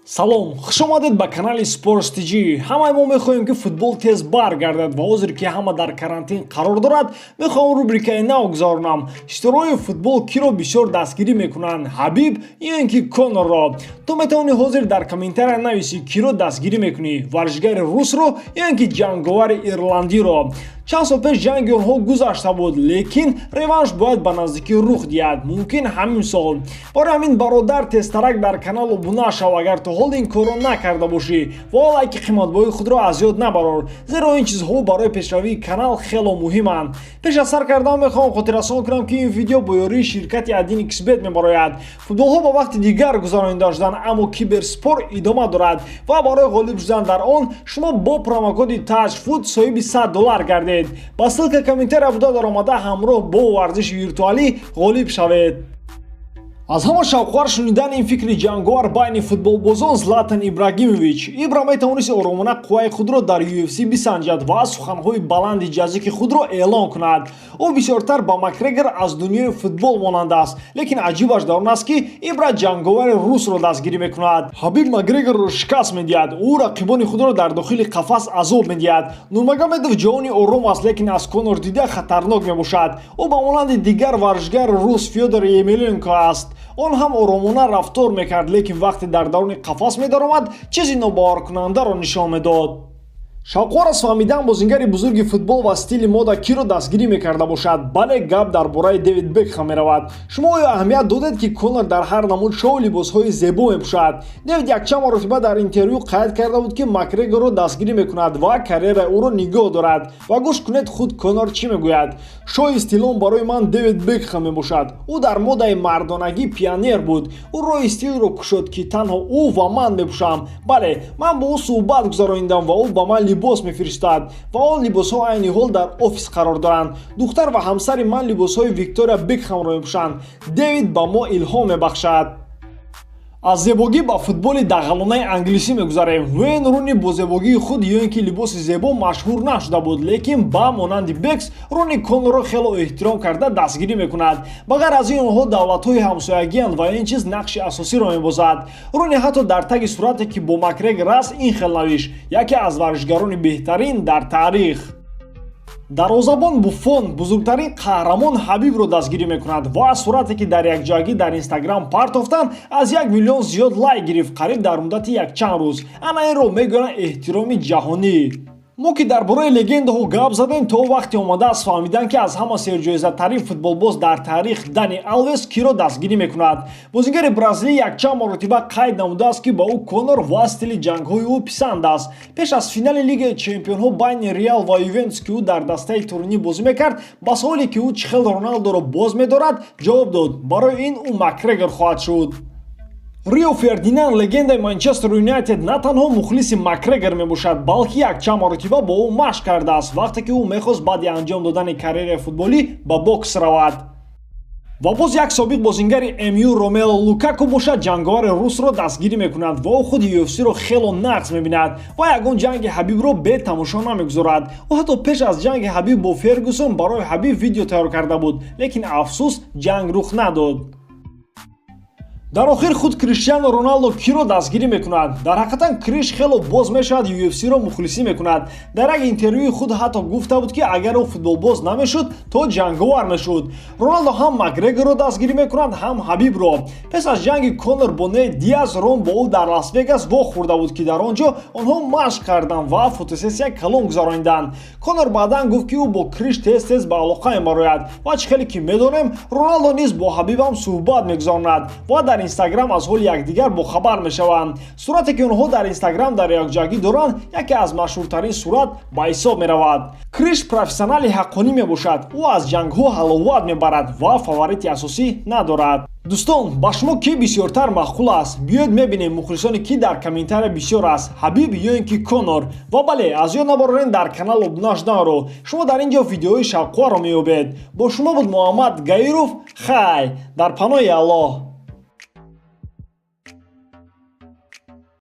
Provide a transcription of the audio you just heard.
Салом, хушомадед ба канали Sports TG. Ҳамаи мо мехоҳем, ки футбол тез баргардад, ва ҳозир ки ҳама дар карантин қарор дорад, мехоҳам рубрикаи нав гузаронам: ситораҳои футбол киро бисёр дастгирӣ мекунанд, Ҳабиб ё ин ки Конорро? Ту метавонӣ ҳозир дар комментария нависӣ, киро дастгирӣ мекунӣ: варзишгари русро ё ин ки ҷанговари ирландиро. Чанд сол пеш ҷанги онҳо гузашта буд, лекин реванш бояд ба наздикӣ рух диҳад, мумкин ҳамин сол. Барои ҳамин, бародар, тезтарак дар канал обуна шав, агар то ҳол ин корро накарда бошӣ, ва лайки қиматбоҳои худро аз ёд набарор, зеро ин чизҳо барои пешравии канал хело муҳиманд. Пеш аз сар кардан мехоҳам хотиррасон кунам, ки ин видео бо ёрии ширкати 1xBet мебарояд. Футболҳо ба вақти дигар гузаронида шуданд, аммо киберспорт идома дорад ва барои ғолиб шудан дар он шумо бо промокоди TAJFOOT соҳиби 100 доллар гардед. Ба ссылка комментария буда даромада, ҳамроҳ бо варзиши виртуалӣ ғолиб шавед. Аз ҳама шавқовар шунидани ин фикри ҷанговар байни футболбозон Златан Ибрагимович. Ибра метавонист оромона қувваи худро дар UFC бисанҷад ва суханҳои баланди ҷазики худро эълон кунад. Ӯ бисёртар ба Макгрегор аз дунёи футбол монанд аст, лекин аҷибаш дар он аст, ки Ибра ҷанговари русро дастгирӣ мекунад. Ҳабиб Макгрегорро шикаст медиҳад, ӯ рақибони худро дар дохили қафас азоб медиҳад. Нурмагомедов ҷавони ором аст, лекин аз Конор дида хатарнок мебошад. Ӯ ба монанди дигар варзишгари рус Фёдор Емеленко аст. Он ҳам оромона рафтор мекард, лекин вақте дар даруни қафас медаромад, чизи нобоваркунандаро нишон медод. Шавқовар аст фаҳмидан, бозингари бузурги футбол ва стили мода киро дастгирӣ мекарда бошад. Бале, гап дар бораи Дэвид Бекхам меравад. Шумо оё аҳамият додед, ки Конор дар ҳар намуд шоу либосҳои зебо мепӯшад? Дэвид якчанд маротиба дар интервю қайд карда буд, ки Макгрегорро дастгирӣ мекунад ва карьераи ӯро нигоҳ дорад. Ва гӯш кунед, худ Конор чӣ мегӯяд: «Шоҳи стилон барои ман Дэвид Бекхам мебошад. Ӯ дар модаи мардонагӣ пионер буд. Ӯ роҳи стилро кушод, ки танҳо ӯ ва ман мепӯшам. Бале, ман бо ӯ суҳбат гузаронидам ва ӯ ба ман либос мефиристад ва он либосҳо айни ҳол дар офис қарор доранд. Духтар ва ҳамсари ман либосҳои Виктория Бекхамро мепӯшанд. Дэвид ба мо илҳом мебахшад». Аз зебогӣ ба футболи дағалонаи англисӣ мегузарем. Уэйн Руни бо зебогии худ ё ин ки либоси зебо машҳур нашуда буд, лекин ба монанди Бекс Руни Конорро хело эҳтиром карда дастгирӣ мекунад. Ба ғайр аз ин, онҳо давлатҳои ҳамсоягиянд ва ин чиз нақши асосиро мебозад. Руни ҳатто дар таги сурате, ки бо Макгрегор аст, ин хел навишт: «Яке аз варзишгарони беҳтарин дар таърих». Дарвозабон Буффон бузургтарин қаҳрамон Ҳабибро дастгирӣ мекунад ва сурате, ки дар якҷоягӣ дар Инстаграм партофтанд, аз 1 миллион зиёд лайк гирифт қариб дар муддати якчанд рӯз. Ана инро мегӯянд эҳтироми ҷаҳонӣ. Мо ки дар бораи легендаҳо гап задем, то вақте омадааст фаҳмидан, ки аз ҳама серҷоизатарин футболбоз дар таърих Дани Алвес киро дастгирӣ мекунад. Бозигари бразилӣ якчанд маротиба қайд намудааст, ки ба ӯ Конор ва стили ҷангҳои ӯ писанд аст. Пеш аз финали Лигаи чемпионҳо байни Реал ва Ювентус, ки ӯ дар дастаи Туринӣ бозӣ мекард, ба суоле, ки ӯ чӣ хел Роналдоро боз медорад, ҷавоб дод: барои ин ӯ Макгрегор хоҳад шуд. Рио Фердинанд, легендаи Манчестер Юнайтед, на танҳо мухлиси Макгрегор мебошад, балки якчанд маротиба бо ӯ машқ кардааст, вақте ки ӯ мехост баъди анҷом додани карьераи футболӣ ба бокс равад. Ва боз як собиқ бозингари МЮ Ромело Лукаку бошад, ҷанговари русро дастгирӣ мекунад ва ӯ худи UFC-ро хело нағз мебинад ва ягон ҷанги Ҳабибро бе тамошо намегузорад. Ӯ ҳатто пеш аз ҷанги Ҳабиб бо Фергюсон барои Ҳабиб видео тайёр карда буд, лекин афсӯс, ҷанг рух надод. Дар охир худ Криштиану Роналдо киро дастгирӣ мекунад? Дар ҳақиқатан Криш хело боз мешавад, UFC-ро мухлисӣ мекунад. Дар як интервюи худ ҳатто гуфта буд, ки агар ӯ футболбоз намешуд, то ҷанговар мешуд. Роналдо ҳам Макгрегорро дастгирӣ мекунад, ҳам Ҳабибро. Пеш аз ҷанги Конор бо Нейт Диаз Рон бо ӯ дар Лас-Вегас вохӯрда буд, ки дар он ҷо онҳо машқ карданд ва фотосессия калон гузарониданд. Конор баъдан гуфт, ки ӯ бо Криш тез тез ба алоқа мебарояд. Ва чӣ хеле ки медонем, Роналдо низ бо Ҳабибам суҳбат мегузаронад ва дар Инстаграм аз ҳоли якдигар бохабар мешаванд. Сурате, ки онҳо дар Инстаграм дар якҷоягӣ доранд, яке аз машҳуртарин сурат ба ҳисоб меравад. Криш профессионали ҳаққонӣ мебошад. Ӯ аз ҷангҳо ҳаловат мебарад ва фаворити асосӣ надорад. Дӯстон, ба шумо кӣ бисёртар маъқул аст? Биёед мебинем, мухлисони кӣ дар комментария бисёр аст: Ҳабиб ё ин ки Конор? Ва бале, аз ёд набарорен дар канал обуна шуданро. Шумо дар ин ҷо видеоҳои шавқоварро меёбед. Бо шумо буд Муҳаммад Гаиров. Хай, дар паноҳи Аллоҳ.